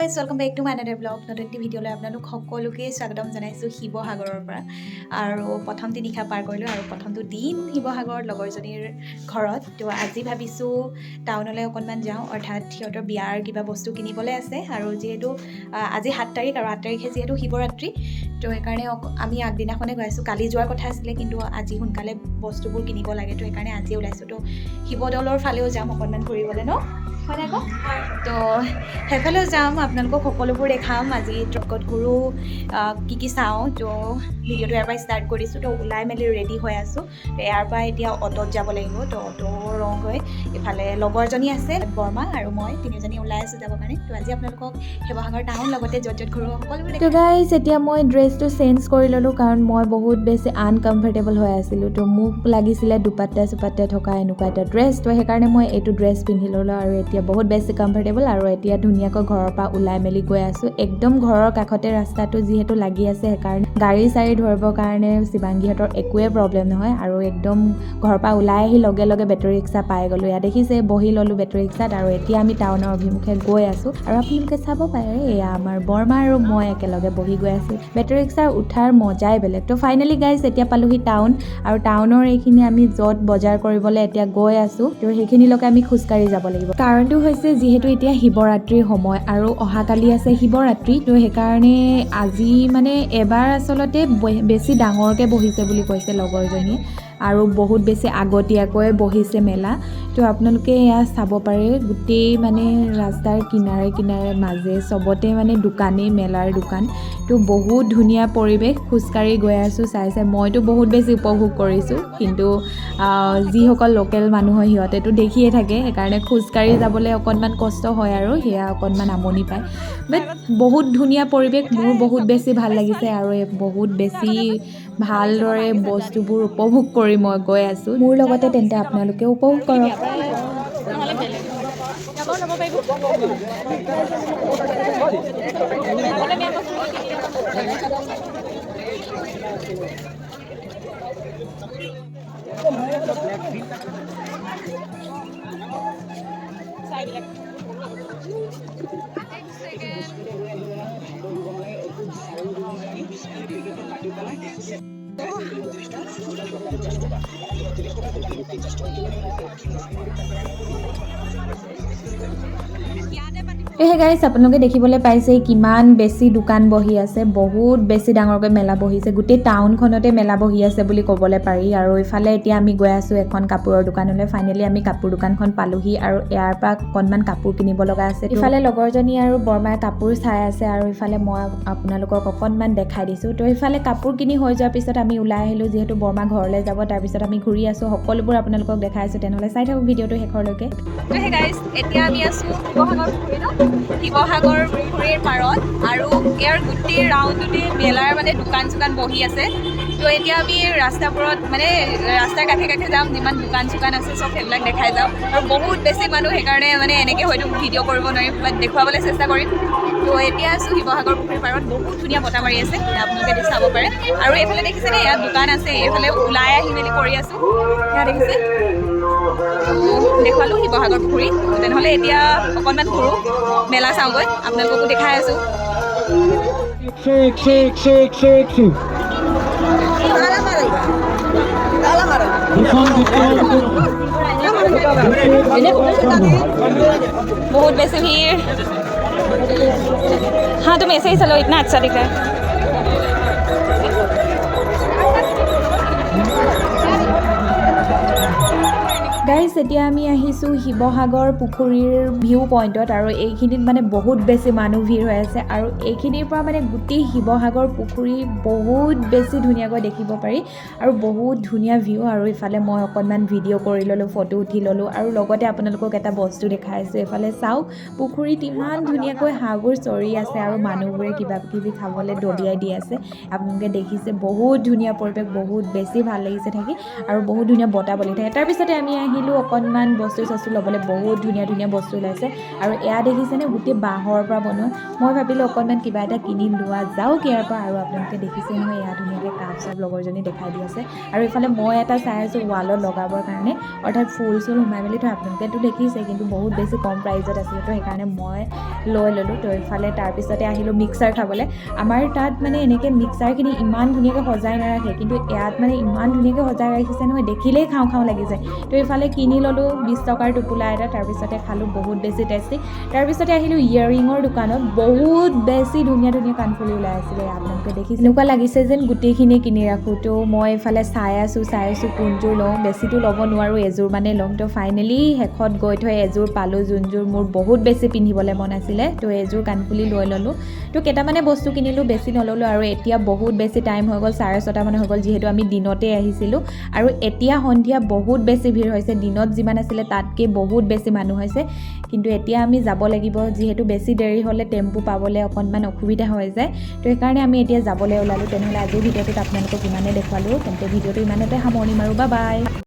Guys, welcome back to my another vlog. নতুন এটি ভিডিঅ'লৈ আপোনালোক সকলোকে স্বাগতম জনাইছোঁ শিৱসাগৰৰ পৰা। আৰু প্ৰথমটি নিশা পাৰ কৰিলোঁ আৰু প্ৰথমটো দিন শিৱসাগৰত লগৰজনীৰ ঘৰত। তো আজি ভাবিছোঁ টাউনলৈ অকণমান যাওঁ, অৰ্থাৎ সিহঁতৰ বিয়াৰ কিবা বস্তু কিনিবলৈ আছে। আৰু যিহেতু আজি 7 তাৰিখ আৰু 8 তাৰিখে যিহেতু শিৱৰাত্ৰি, তো সেইকাৰণে আমি আগদিনাখনে গৈ আছোঁ। কালি যোৱাৰ কথা আছিলে, কিন্তু আজি সোনকালে বস্তুবোৰ কিনিব লাগে, তো সেইকাৰণে আজি ওলাইছোঁ। তো শিৱদৌলৰ ফালেও যাম অকণমান ঘূৰিবলৈ ন, হয় নাই আকৌ? তো সেইফালেও যাম, আপোনালোকক সকলোবোৰ দেখাম। আজি ট্ৰকত ঘূৰোঁ, কি কি চাওঁ। তো ভিডিঅ'টো ইয়াৰ পৰা ষ্টাৰ্ট কৰিছোঁ। তো ওলাই মেলি ৰেডি হৈ আছোঁ। তো ইয়াৰ পৰা এতিয়া অ'টোত যাব লাগিব। তো অ'টো ৰওঁগৈ। ইফালে লগৰজনী আছে, বৰমা আৰু মই তিনিজনী ওলাই আছোঁ যাবৰ কাৰণে। তো আজি আপোনালোকক শিৱসাগৰ টাউন লগতে য'ত য'ত ঘূৰোঁ সকলোবোৰ তো গাইজ, এতিয়া মই ড্ৰেছটো চেঞ্জ কৰি ল'লোঁ, কাৰণ মই বহুত বেছি আনকমফৰ্টেবল হৈ আছিলোঁ। তো মোক লাগিছিলে দুপাট্টা চুপাট্টা থকা এনেকুৱা এটা ড্ৰেছ। তো সেইকাৰণে মই এইটো ড্ৰেছ পিন্ধি ল'লোঁ আৰু এতিয়া বহুত বেছি কমফৰ্টেবল। আৰু এতিয়া ধুনীয়াকৈ ঘৰৰ পৰা ওলাই মেলি গৈ আছোঁ। একদম ঘৰৰ কাষতে ৰাস্তাটো যিহেতু লাগি আছে, সেইকাৰণে গাড়ী চাড়ী ধৰিবৰ কাৰণে শিৱাংগীহঁতৰ একোৱে প্ৰব্লেম নহয়। আৰু একদম ঘৰৰ পৰা ওলাই আহি লগে লগে বেটেৰী ৰিক্সা পাই গ'লোঁ। ইয়াত দেখিছে, বহি ল'লোঁ বেটেৰী ৰিক্সাত আৰু এতিয়া আমি টাউনৰ অভিমুখে গৈ আছোঁ। আৰু আপোনালোকে চাব পাৰে, এয়া আমাৰ বৰমা আৰু মই একেলগে বহি গৈ আছোঁ। বেটেৰী ৰিক্সাৰ উঠাৰ মজাই বেলেগ। তো ফাইনেলি গাইজ, এতিয়া পালোহি টাউন। আৰু টাউনৰ এইখিনি আমি য'ত বজাৰ কৰিবলৈ এতিয়া গৈ আছোঁ, তো সেইখিনিলৈকে আমি খোজকাঢ়ি যাব লাগিব। কাৰণটো হৈছে যিহেতু এতিয়া শিৱৰাত্ৰিৰ সময় আৰু অহাকালি আছে শিৱৰাত্ৰি, তো সেইকাৰণে আজি মানে এবাৰ আচলতে বেছি ডাঙৰকৈ বহিছে বুলি কৈছে লগৰজনীয়ে আৰু বহুত বেছি আগতীয়াকৈ বহিছে মেলা। তো আপোনালোকে এয়া চাব পাৰে, গোটেই মানে ৰাস্তাৰ কিনাৰে কিনাৰে মাজে চবতে মানে দোকানেই, মেলাৰ দোকান। তো বহুত ধুনীয়া পৰিৱেশ। খোজকাঢ়ি গৈ আছোঁ চাই চাই। মইতো বহুত বেছি উপভোগ কৰিছোঁ, কিন্তু যিসকল লোকেল মানুহ হয় সিহঁতেতো দেখিয়ে থাকে। সেইকাৰণে খোজকাঢ়ি যাবলৈ অকণমান কষ্ট হয় আৰু সেয়া অকণমান আমনি পায়। বাট বহুত ধুনীয়া পৰিৱেশ, মোৰ বহুত বেছি ভাল লাগিছে আৰু এই বহুত বেছি ভালদৰে বস্তুবোৰ উপভোগ কৰি মই গৈ আছোঁ। মোৰ লগতে তেন্তে আপোনালোকেও উপভোগ কৰক। নহ'লে বেলেগ ল'ব পাৰিব। নহ'লে বেয়া বস্তু কিনি। চাই। তো গাইজ, আপোনালোকে দেখিবলৈ পাইছে কিমান বেছি দোকান বহি আছে। বহুত বেছি ডাঙৰকৈ মেলা বহিছে, গোটেই টাউনখনতে মেলা বহি আছে বুলি ক'বলৈ পাৰি। আৰু ইফালে এতিয়া আমি গৈ আছোঁ এখন কাপোৰৰ দোকানলৈ। ফাইনেলি আমি কাপোৰ দোকানখন পালোহি আৰু ইয়াৰ পৰা অকণমান কাপোৰ কিনিব লগা আছে। ইফালে লগৰজনী আৰু বৰমাই কাপোৰ চাই আছে আৰু ইফালে মই আপোনালোকক অকণমান দেখাই দিছোঁ। তো ইফালে কাপোৰ কিনি হৈ যোৱাৰ পিছত আমি ওলাই আহিলোঁ, যিহেতু বৰমা ঘৰলৈ যাব। তাৰপিছত আমি ঘূৰি আছোঁ, সকলোবোৰ আপোনালোকক দেখাই আছোঁ। তেনেহ'লে চাই থাকক ভিডিঅ'টো শেষৰলৈকে। তো হে গাইজ, এতিয়া আমি আছোঁ শিৱসাগৰ পুখুৰী ন, শিৱসাগৰ পুখুৰীৰ পাৰত। আৰু ইয়াৰ গোটেই ৰাউণ্ডটোতে মেলাৰ মানে দোকান চোকান বহি আছে। তো এতিয়া আমি ৰাস্তাবোৰত মানে ৰাস্তাৰ কাষে কাষে যাম, যিমান দোকান চোকান আছে চব সেইবিলাক দেখাই যাম। আৰু বহুত বেছি মানুহ, সেইকাৰণে মানে এনেকৈ হয়তো ভিডিঅ' কৰিব নোৱাৰিম, বাট দেখুৱাবলৈ চেষ্টা কৰিম। তো এতিয়া আছোঁ শিৱসাগৰ পুখুৰীৰ পাৰত। বহুত ধুনীয়া বতাহ মাৰি আছে, আপোনালোকে চাব পাৰে। আৰু এইফালে দেখিছেনে, ইয়াত দোকান আছে। এইফালে ওলাই আহি মেলি কৰি আছোঁ। সেয়া দেখিছে, তো দেখুৱালোঁ শিৱসাগৰ পুখুৰী। তেনেহ'লে এতিয়া অকণমান ঘূৰোঁ, মেলা চাওঁগৈ, আপোনালোককো দেখাই আছোঁ। 100, 100, 100, 100, 100। দুখন, দুখন। बहुत बेसी भीड़। हाँ, तुम ऐसे ही चलो, इतना अच्छा दिख रहा है। গাইজ, এতিয়া আমি আহিছোঁ শিৱসাগৰ পুখুৰীৰ ভিউ পইণ্টত আৰু এইখিনিত মানে বহুত বেছি মানুহ ভিৰ হৈ আছে। আৰু এইখিনিৰ পৰা মানে গোটেই শিৱসাগৰ পুখুৰী বহুত বেছি ধুনীয়াকৈ দেখিব পাৰি আৰু বহুত ধুনীয়া ভিউ। আৰু ইফালে মই অকণমান ভিডিঅ' কৰি ল'লোঁ, ফটো উঠি ল'লোঁ আৰু লগতে আপোনালোকক এটা বস্তু দেখাই আছোঁ। এইফালে চাওক, পুখুৰীত ইমান ধুনীয়াকৈ হাঁহবোৰ চৰি আছে আৰু মানুহবোৰে কিবা কিবি খাবলৈ দলিয়াই দি আছে। আপোনালোকে দেখিছে, বহুত ধুনীয়া পৰিৱেশ, বহুত বেছি ভাল লাগিছে থাকি আৰু বহুত ধুনীয়া বতাহ বলি থাকে। তাৰপিছতে আমি আহি আহিলোঁ অকণমান বস্তু চস্তু ল'বলৈ। বহুত ধুনীয়া ধুনীয়া বস্তু ওলাইছে। আৰু এয়া দেখিছেনে, গোটেই বাঁহৰ পৰা বনোৱা। মই ভাবিলোঁ অকণমান কিবা এটা কিনি লোৱা যাওক ইয়াৰ পৰা। আৰু আপোনালোকে দেখিছে নহয়, এয়া ধুনীয়াকৈ কাপ চাপ লগৰজনী দেখাই দি আছে। আৰু এইফালে মই এটা চাই আছোঁ ৱালত লগাবৰ কাৰণে, অৰ্থাৎ ফুল চুল সোমাই মেলি থৈ। আপোনালোকেতো দেখিছে, কিন্তু বহুত বেছি কম প্ৰাইজত আছিলে, তো সেইকাৰণে মই লৈ ল'লোঁ। তো এইফালে তাৰপিছতে আহিলোঁ মিক্সাৰ খাবলৈ। আমাৰ তাত মানে এনেকৈ মিক্সাৰখিনি ইমান ধুনীয়াকৈ সজাই নাৰাখে, কিন্তু ইয়াত মানে ইমান ধুনীয়াকৈ সজাই ৰাখিছে নহয়, দেখিলেই খাওঁ খাওঁ লাগি যায়। তো এইফালে কিনি ল'লোঁ 20 টকাৰ টোপোলা এটা। তাৰপিছতে খালোঁ, বহুত বেছি টেষ্টি। তাৰপিছতে আহিলোঁ ইয়েৰিঙৰ দোকানত। বহুত বেছি ধুনীয়া ধুনীয়া কাণফুলি ওলাই আছিলে। আপোনালোকে দেখিছে, এনেকুৱা লাগিছে যেন গোটেইখিনি কিনি ৰাখোঁ। তো মই এইফালে চাই আছোঁ, চাই আছোঁ কোনযোৰ লওঁ। বেছিতো ল'ব নোৱাৰোঁ, এযোৰ মানে ল'ম। তো ফাইনেলি শেষত গৈ থৈ এযোৰ পালোঁ, যোনযোৰ মোৰ বহুত বেছি পিন্ধিবলৈ মন আছিলে। তো এযোৰ কাণফুলি লৈ ল'লোঁ। তো কেইটামানে বস্তু কিনিলোঁ, বেছি নল'লোঁ। আৰু এতিয়া বহুত বেছি টাইম হৈ গ'ল, 6:30 মান হৈ গ'ল, যিহেতু আমি দিনতেই আহিছিলোঁ। আৰু এতিয়া সন্ধিয়া বহুত বেছি ভিৰ হৈছে। দিনত যিমান আছিলে, তাতকৈ বহুত বেছি মানুহ হৈছে। কিন্তু এতিয়া আমি যাব লাগিব, যিহেতু বেছি দেৰি হ'লে টেম্পু পাবলৈ অকণমান অসুবিধা হৈ যায়। তো সেইকাৰণে আমি এতিয়া যাবলৈ ওলালোঁ। তেনেহ'লে আজিৰ ভিডিঅ'টোত আপোনালোকক ইমানেই দেখুৱালোঁ। তেন্তে ভিডিঅ'টো ইমানতে সামৰণি মাৰোঁ। বা বাই।